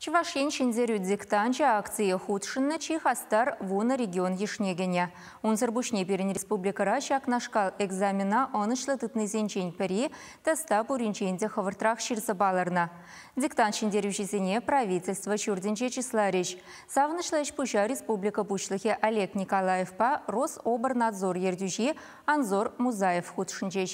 Чӑваш Ен «Ҫӗнтерӳ диктанчӗ» акцие хутшӑннӑ чи хастар 10 регион йышне кӗнӗ. Унсӑр пуҫне пирӗн республикӑра ҫакнашкал экзамена ӑнӑҫлӑ тытнисенчен пӗри теста пуринчен те хӑвӑртрах ҫырса палӑрнӑ. Диктант ҫӗнтерӳҫисене правительство ҫуртӗнче чысларӗҫ. Савӑнӑҫлӑ ӗҫ-пуҫа республика Пуҫлӑхӗ Олег Николаевпа Рособрнадзор ертӳҫи Анзор Музаев хутшӑнчӗҫ.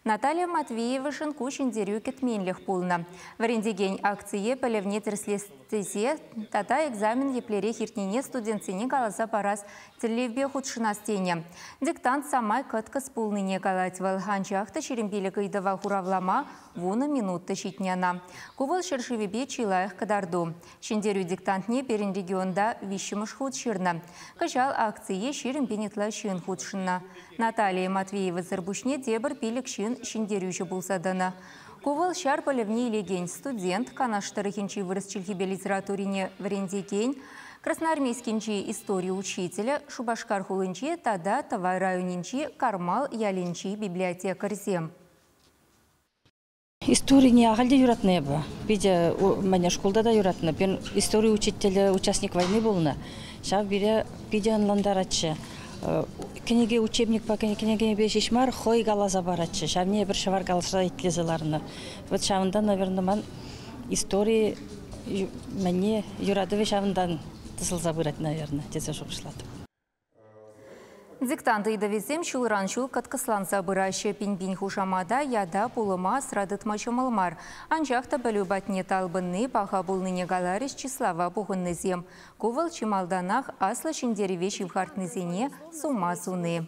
Наталья Матвеевашӑн ку ҫӗнтерӳ кӗтменлӗх пулнӑ. Вӗрентекен акцие пӗлӗвне тӗрӗслес тесе тата экзамен еплерех иртнине студентсене каласа парас тӗллевпе хутшӑнас тенӗ. Диктант самай кӑткӑс пулнине калать вӑл. Анчах та 25 ыйтӑва хуравлама 10 минут та ҫитнӗ ӑна. Ку вӑл ҫӗршывӗпе чи лайӑх кӑтарту. Ҫӗнтерӳ диктантне пирӗн регионта виҫҫӗмӗш хут ҫырнӑ. Кӑҫал акцие 20 пин ытла ҫын хутшӑннӑ. Наталия Матвеевасӑр пуҫне тепӗр 5 ҫын ҫӗнтерӳҫӗ пулса тӑнӑ. Ку вӑл ҫар пӗлӗвне илекен студент, Канаш тӑрӑхӗнчи вырӑс чӗлхипе литературине вӗрентекен, Красноармейскинчи истори учителӗ, Шупашкар хулинчи тата Тӑвай районӗнчи Кармал ялӗнчи библиотекарьсем. Историне ахаль те юратнӑ эпӗ. Питӗ мана шкулта та юратнӑ. Пирӗн истори учителӗ участник войны пулнӑ. Ҫав пире питӗ ӑнлантаратчӗ. Кӗнеке учебникпа кӗнекепе ҫеҫ мар, хӑй каласа паратчӗ. Ҫавне эпир ҫӑвар каласа итлесе ларнӑ. Вот ҫавӑнтан, наверное, ман истори мӗне юратӑвӗ ҫавӑнтан тӑсӑлса пырать, наверное, тесе шухӑшлатӑп. Диктант ыйтӑвӗсем ҫулран ҫул кӑткӑсланса пыраҫҫӗ. Пин-пин хушамата ята пулӑма асра тытма ҫӑмӑл мар. Анчах та пӗлӳ патне талпӑнни паха пулнине каларӗҫ чыслава пухӑннисем. Ку вӑл чи малтанах аслӑ ҫӗнтерӗве ҫывхартнисене сума суни.